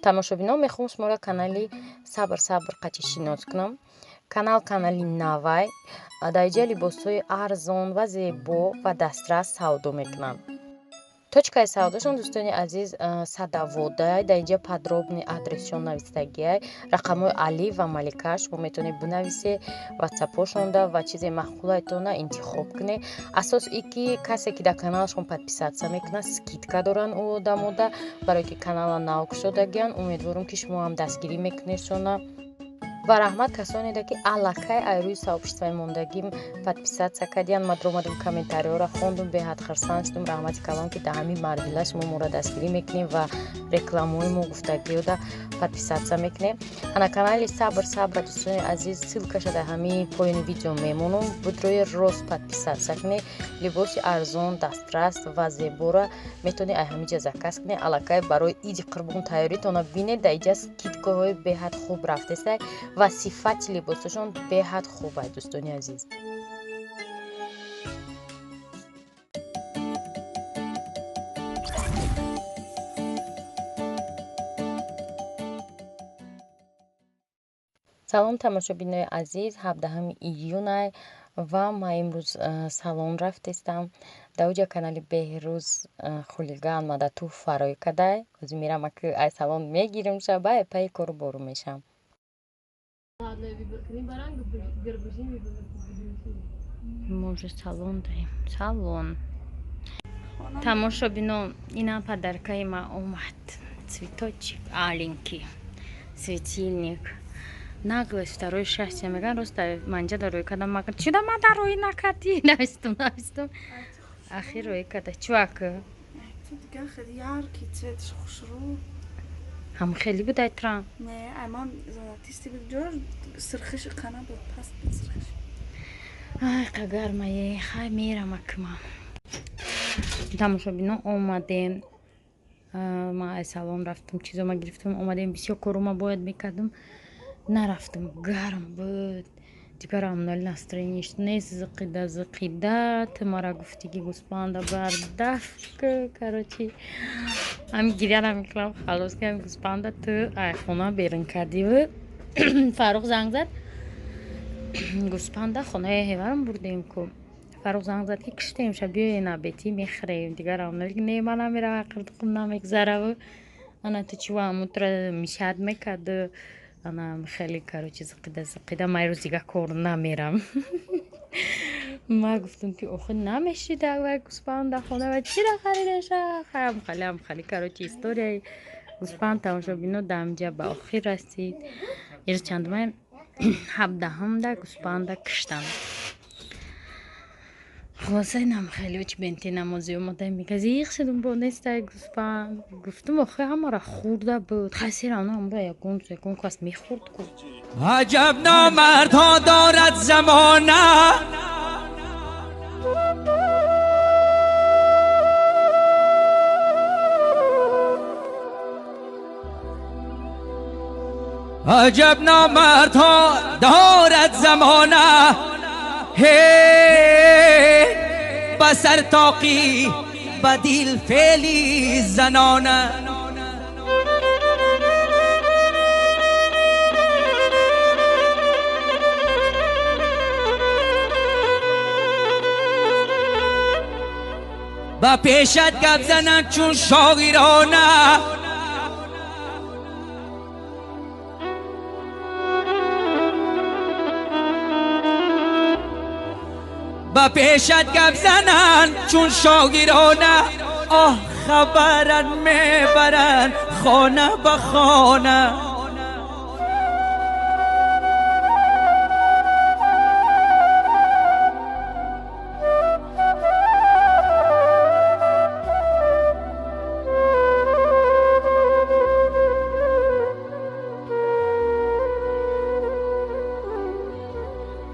Тамошобинон, мехоҳам шуморо канали Сабр Сабр қачи шинос кунам. Канал канали навай. Дар инҷа либосҳои арзон ва зебо ва дастрас савдо мекунанд. Точкаи савдошон, дӯстони азиз, Садоводай. Дар инҷа подробный адресшон навистагиай, рақамҳои Али ва Малика. Шумо метавонед бинависе ватсапҳошонда ва чизе маъқулайтона интихоб кунед. Асос и ки касе ки дар каналашон подписаться мекунад, скидка доранд ӯ одамода, барое ки канала нав кушодагианд. Умедворам, ки шумо ҳам дастгирӣ мекунедшона. Ва раҳмат касонеда, ки аллакай ай рӯи сообществои мондагим подписаться кардиян. Ма даромадам, комментариҳоро хондум, беҳад хурсанд шудум. Раҳмати калон, ки дар ҳамин марҳила шумо моро дастгирӣ мекунем ва рекламаҳои мо гуфтагиёда подписаться мекунем. Ана канали Сабр Сабра, дӯстони азиз, ссылкаша дар ҳамин поёни видео мемонам. Будрои рост подписаться кунед. Либоси арзон, дастрас ва зебора метавонед ай ҳамин ҷа заказ кунед. Аллакай барои Иди Қурбон тайёритона бинед. Дар инҷа скидкаҳои беҳад хуб рафтесай ва сифати либосашон беҳад хуб аст, дӯстони азиз. Салом, тамошобинои азиз. 17 июнай ва ман имрӯз салон рафтестам. Дар оҷа канали Беҳрӯз Хулиган мада туҳфа рӯй кадай. Ҳозир мерам, аки ай салон мегирим, шаба пайи кору бору мешам. Мо уже салон даем. Салон. Тамошобино, ина подаркаи ма омад. Цветочек аленький, светильник. Наглость второе счастье. Меган роста манҷа дар рӯй кардам. Ма чида ма дар рӯй накардӣ? Навистум, навистум. Ахир рӯй карда. Чувак. Яркий цветш хушрӯ. Ҳам хеле буд ай трам. Не, ай ман золотистый буд. Ҷо сирхиш қана буд, паст буд сирхиш. Ай, қагармае, хай мерам акма. Тамошобино, омадем. Ман ай салон рафтам, чизома гирифтам, омадем. Бисёр корума бояд мекардам. Нарафтам, гарм буд. Дигар амнали настроениеш нест, зиқида зиқида. Ту мара гуфтӣ, ки гӯспанда бардафк. Короче, ҳами гиря намекунам, халос, ки ҳами гӯспанда ту ай хона берун кардиву. Фаррух занг зад. Гӯспанда хонаи ҳеварам бурдем ку. Фаррух занг зад, ки киштем ша, биёе набетӣ мехӯрем. Дигар амнали не, ман намеравам, қирдиқум намегзараву. Ана ту чива амутра мишад мекарду. Ана хеле, короче, зиқида зиқида. Ман рӯз дига кор намерам. Ма гуфтам, ки охи намешида вай гӯспанд дар хона ва чира харидаша. Хаям халиам хали, короче, историяи гӯспанд, тамошобино, дар ба охир расид. Ирӯз чандумай? 17-ҳамда гӯспанда киштам. Хулоса, инам хеле оч бенти намози омада мега, зиқ шудум, бо нестай гӯспанд. Гуфтум, охи ҳамара хӯрда буд. Хасира ана ягон ягон кас мехӯрд ку. Аҷаб номардҳо дорад замона. Аҷаб номардҳо дорад замона. Ҳе ба сар тоқӣ, ба дил феъли занона. Ба пешат гап зананд чун шоирона. Ба пешат гап зананд чун шогирона. Оҳ, хабарат мебаранд хона ба хона.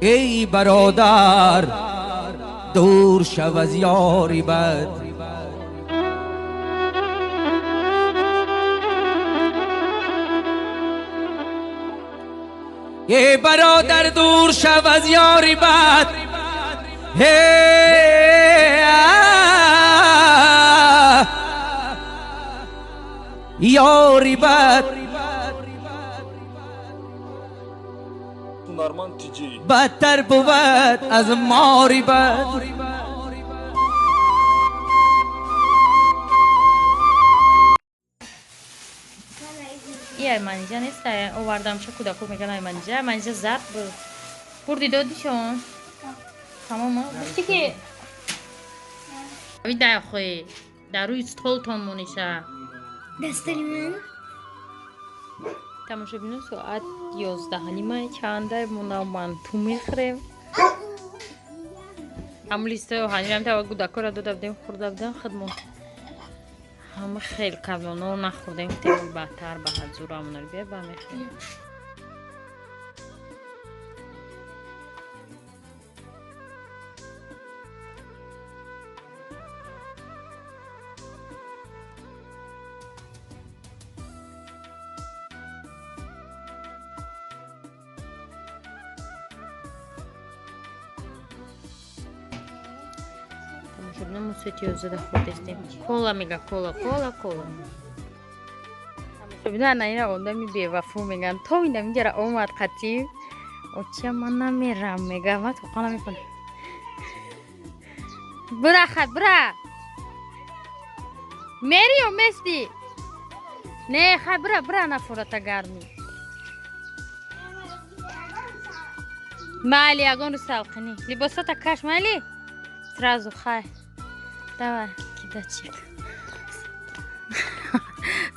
Эй бародар, дур шав аз ёри бад. Эй бародар, дур шав аз ёри бад. Ҳе Ёри бад бадтар бувад аз мори бад. И манижа нест, овардамша кӯдако меган ай манижа, манижа зард буд. Бурди додишон? Тамом, гуфти ки дай охи дар рӯи столтон мониша. Дастари ман. Тамошобино, соат 11:30 чандай мона манту мехӯрем. Ҳамун листои оҳанирам тава гудакора дода будем, хӯрда будем худмон. Ҳама хел калоно нахӯрдем, гуфтем баъдтар ба ҳазурамонро бия ба мехӯрем. Тамошобино, мо соати 11 хӯрдастем. Кола мега, кола, кола, кола. Тамошобино, ана ина одами бевафо меган. То ина миҷара омад қатӣ. Оча ман намерам мега, ман тоқа намекунам. Бура хат, бура. Мери ё мести? Не, хай бура, бура нафурата гармӣ. Майли, ягон рӯз салқинӣ. Либосата каш, майли? Сразу хай. Давай, кидачик.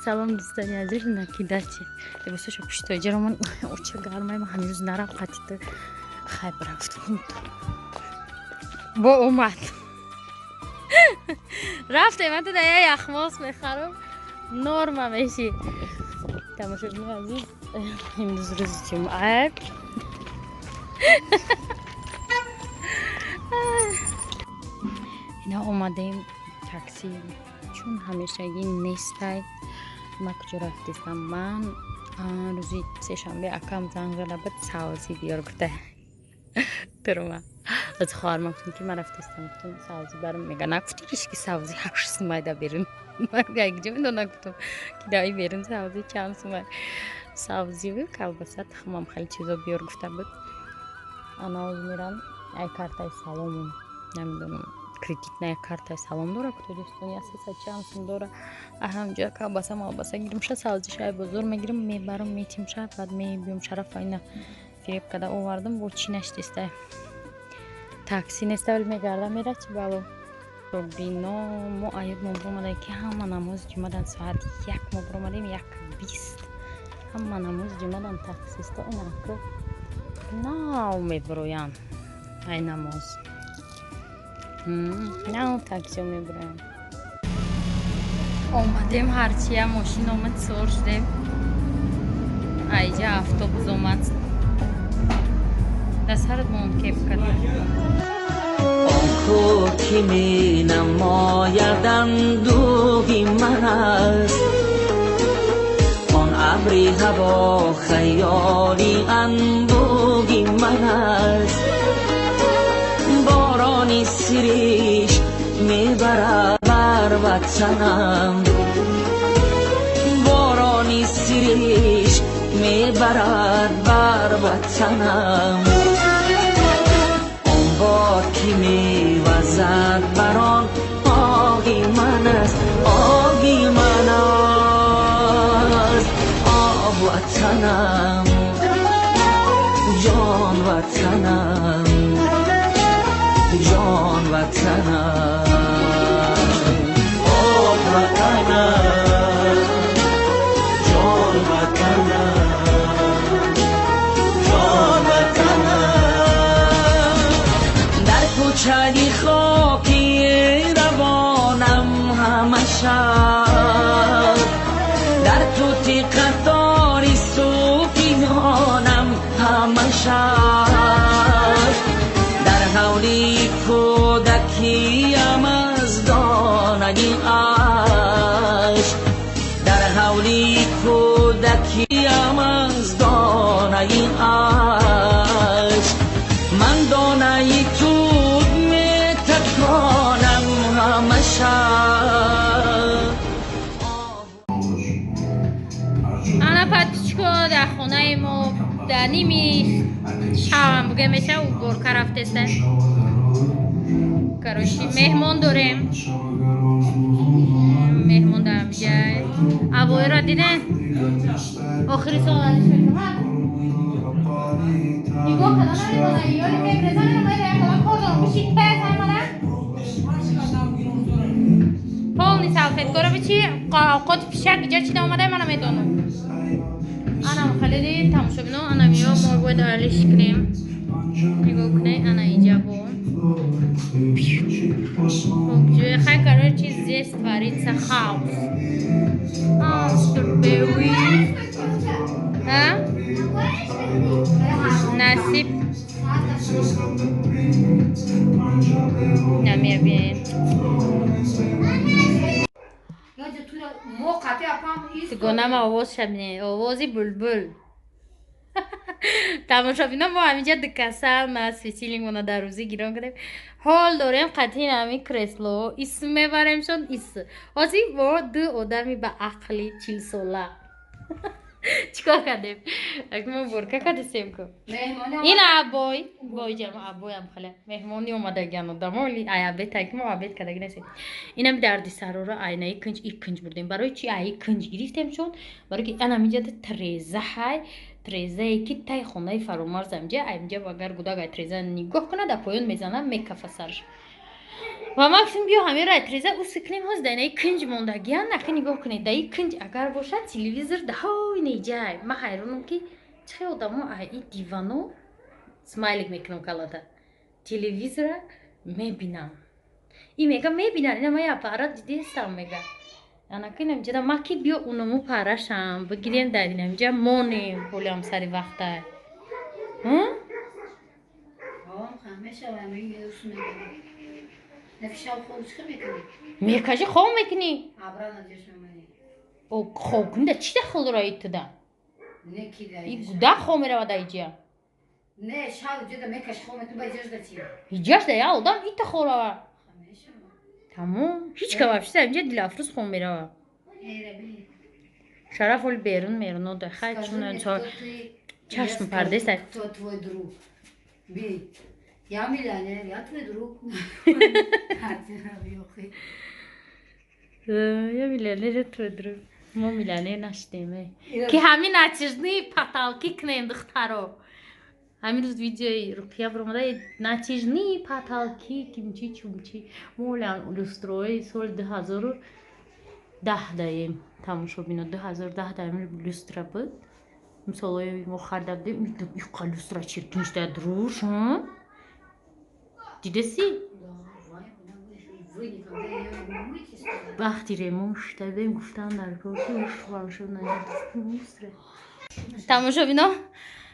Салом, дӯстони азиз, на кидачик. Либосашо пушто ҷаро ман оча гармай, ман ҳанӯз нарам қатита. Хай рафтум. Бо омад. Рафтем, ман туда я яхмос мехарам. Норма меши. Тамошобинои азиз, имрӯз рӯзи ҷумъа. Ина омадем такси, чун ҳамешагӣ нестай. Ма куҷо рафтистам? Ман рӯзи сешанбе акам занг зада буд, савзӣ биёр гуфта. Турма. Аз хоҳарма гуфтам ки ман рафтистам, гуфтам савзӣ барам, мега нагуфти ки савзӣ 8 сумай да берун. Ман якҷо медонам, гуфтам ки даи берун савзӣ чанд сумай. Савзиву колбаса, тухмам хеле чизо биёр гуфта буд. Ана оз мерам ай картаи саломум, намедонам, кредитная картаи салом дора, кутоҷистони асаса чанд сум дора. Аҳамҷоя колбаса малбаса гирим ша, савзиша ай бозор мегирим, мебарам, метимша, баъд мебиём. Шарафа ина фиреб када овардам, бо чӣ наштистай. Такси неста, вале мегардам, мера чи бало. Бино мо аёд мо биромада ки ҳама намози ҷумъадан соат 1 мо биромадем, 1:20. Ҳама намози ҷумъадан таксисто инако нав мебироянд ай намоз. Нав таксио мебироянд. Омадем, ҳарчия мошин омад, сувор шудем. Айҷа автобус омад. Дар сарат монд кепка. Он ку ки менамояд андӯҳи ман аст, он абри ҳаво хаёли анбӯҳи ман аст. Борони сириш мебарад бар ватанам, борони сириш мебарад бар ватанам. Он бод ки мевазад бар он оғи ман аст, оғи ман аст. Оҳ ватанам, ҷон ватанам, ҷон ватанам. Оҳ ватанам, ҷон ватанам, ҷон ватанам. Дар кӯчаи хоки равонам ҳама шаб, дар тути қатори сӯфиёнам ҳама шаб. Дар ҳавли кӯдакиям аз донаи ашк, дар ҳавли кӯдакиям аз донаи ашк. Ман донаи тут метаконам ҳама шаб. Ана подписчико, дар хонаи мо дар ними шавам буге меша, уборка рафтеста. Короче, меҳмон дорем. Меҳмон дар ҷай. Авоиро диден? Охири сол алиш мекунам. Нигоҳ када наметонам, ёли мебрезам, мера як кор дорам. Биши тез ҳамара. Полный салфеткаро бичи, овқоти пишак иҷа чида омада, мана медонам. Анам халиди тамошобино, ана миё мо бояд алиш кунем. Нигоҳ кунед, ана иҷа бо. Хай, короче, здесь творится хаос. А? Насиб. Намебием. Дугонама овоз шабине, овози булбул. Тамошобино, мо ҳаминҷа дукаса на светильникмона дар рӯзӣ гирон кардем. Ҳол дорем қатъин ҳамин кресло исм мебаремшон ис. Ҳозир мо ду одами ба ақли 40сола чӣ кор кардем? Мо уборка кардесем ку. Ин абой, бойҷам абоям хеле меҳмонӣ омадагиан одамо, ай обед ки мо обед кардаги нестем. Инам дарди сарора айнаи кунҷ и кунҷ бурдем. Барои чи аи кунҷ гирифтем шон? Барои ки анаминҷа треза ҳай, трезае ки таи хонаи Фаромарз амҷа, амҷа агар гудак ай треза нигоҳ кунад, дар поён мезана, мекафа сарш. Ва ман гуфтем, биё ҳамеро ай треза уси кунем, ҳоз дар инаи кунҷ мондагиан, нахи нигоҳ кунед, дар и кунҷ агар бошад, телевизор даҳои неҷай. Ман ҳайронам, ки чӣ хел одамо ай и дивано смайлик мекунам калада. Телевизора мебинам. И мега мебинан, ина ман аппарат дидестам мега. Анака инамҷада ма ки биё унуму парашам бигирем, дар инамҷа монем, ҳолиам сари вақта. Мекажи, хоб мекунӣ? Хоб кунӣ да чӣ дахл дора итуда? И гудак хоб мерава да иҷа. Иҷаш да я одам ита хоб рава. Тамом, ҳеҷ ка вообще инҷа Дилафрӯз хоб мерава. Шараф оли берун мерунода. Хай чун чашм пардеста. Кто твой друг? Би. Я миллионер, я твой друг. Я миллионер, я твой друг. Мо миллионер нашидем. Ки ҳамин натяжные потолки кунем, духтаро. Ҳамин рӯз видеои Руқия баромада, натяжные потолки, кимчи чумчи. Мо олям люстрои соли 2010 даем тамошобино, 2010 даем люстра буд. Мисолҳои мо харида будем, иқа люстра чиркиншда друж, дидеси? Вақти ремонт шуда будем, гуфтан дар кор ки люстра. Тамошобино,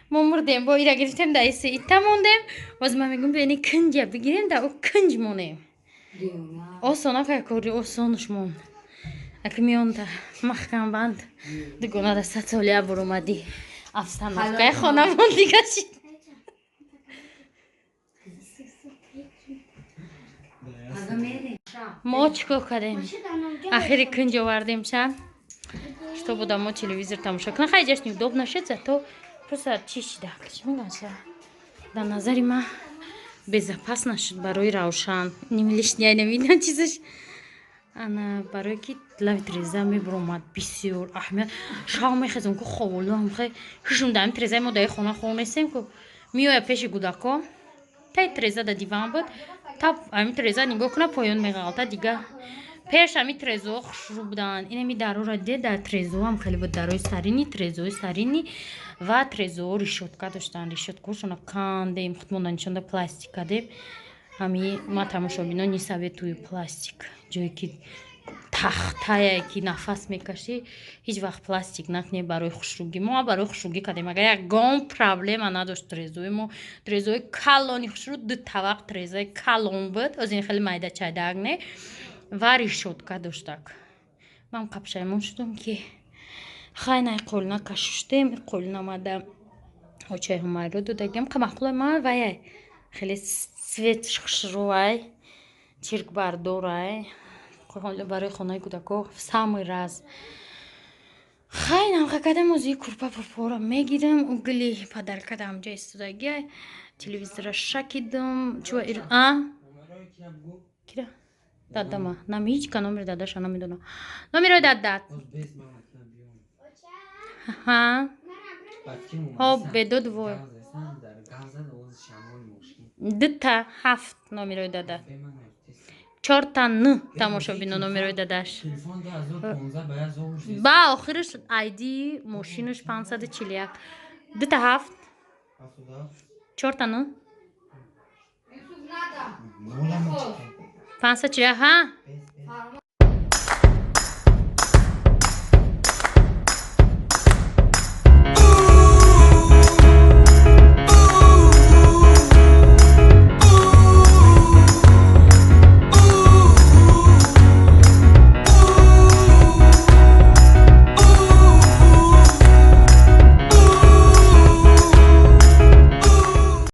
мо мурдем, бо ира гирифтем, дар иси ита мондем. Боз ман мегӯм, биёни кунҷа бигирем, дар о кунҷ монем. Осона кай кори осонаш монд. Аки меонда маҳкамбанд дугона да 100 солия буромадӣ. Обстановкаи хонамон дига шид. Мо чӣ кор кардем? Ахири кунҷ овардем ша, чтобы мо телевизор тамошо кунам. Хай, ҷаш неудобно шуд, зато просто чӣ шида, чӣ мегӯянд ша, дар назари ман безопасно шуд барои Равшан. Ним лишняя намедонам чизаш. Ана барое ки лави треза мебуромад, бисёр аҳамият. Шав мехезам ку, ховолуам хе ҳушум дар ҳамин трезаи мо даи хона хоб нестем ку, меоя пеши гудако, таи треза да диван буд, та ҳамин треза нигоҳ куна, поён меғалта. Дига пеш ҳамин трезоҳо хушрӯ буданд. Инами дарора диде, дар трезоам хеле буд, дарои старинный, трезои старинный ва трезоҳо решётка доштанд. Решёткаҳошона кандем, худмона нишонда пластик кардем. Ҳами ма тамошобино не советую пластик. Ҷое ки тахтае ки нафас мекашӣ, ҳеҷ вақт пластик накунед. Барои хушрӯгӣ мо барои хушрӯгӣ кардем. Агар ягон проблема надошт трезои мо, трезои калони хушрӯ, ду тавақ трезаи калон буд, оз ин хеле майда чайдаак не, ва решётка доштак. Ман қапшаймон шудам, ки хай най қолина кашуштем, қолина мада очаи Ҳумайро додагиам, қамақулай ман ваяй хеле цвет хушрӯай, чиркбардорай, барои хонаи кӯдако в самый раз. Хай, намха кардам, ози курпа пурпора мегирам. Угли подарка дам ҷа истодагиай, телевизора шакидам. Чува а кира дадама нами, ҳеҷ ка номери дадаша намедонам. Номерои дадат ҳа ҳо бедод вой дута ҳафт номерои дада чорта н тамошобино номерои дадаш ба охираш айди мошинаш 541 дута ҳафт чорта н 541 ҳа.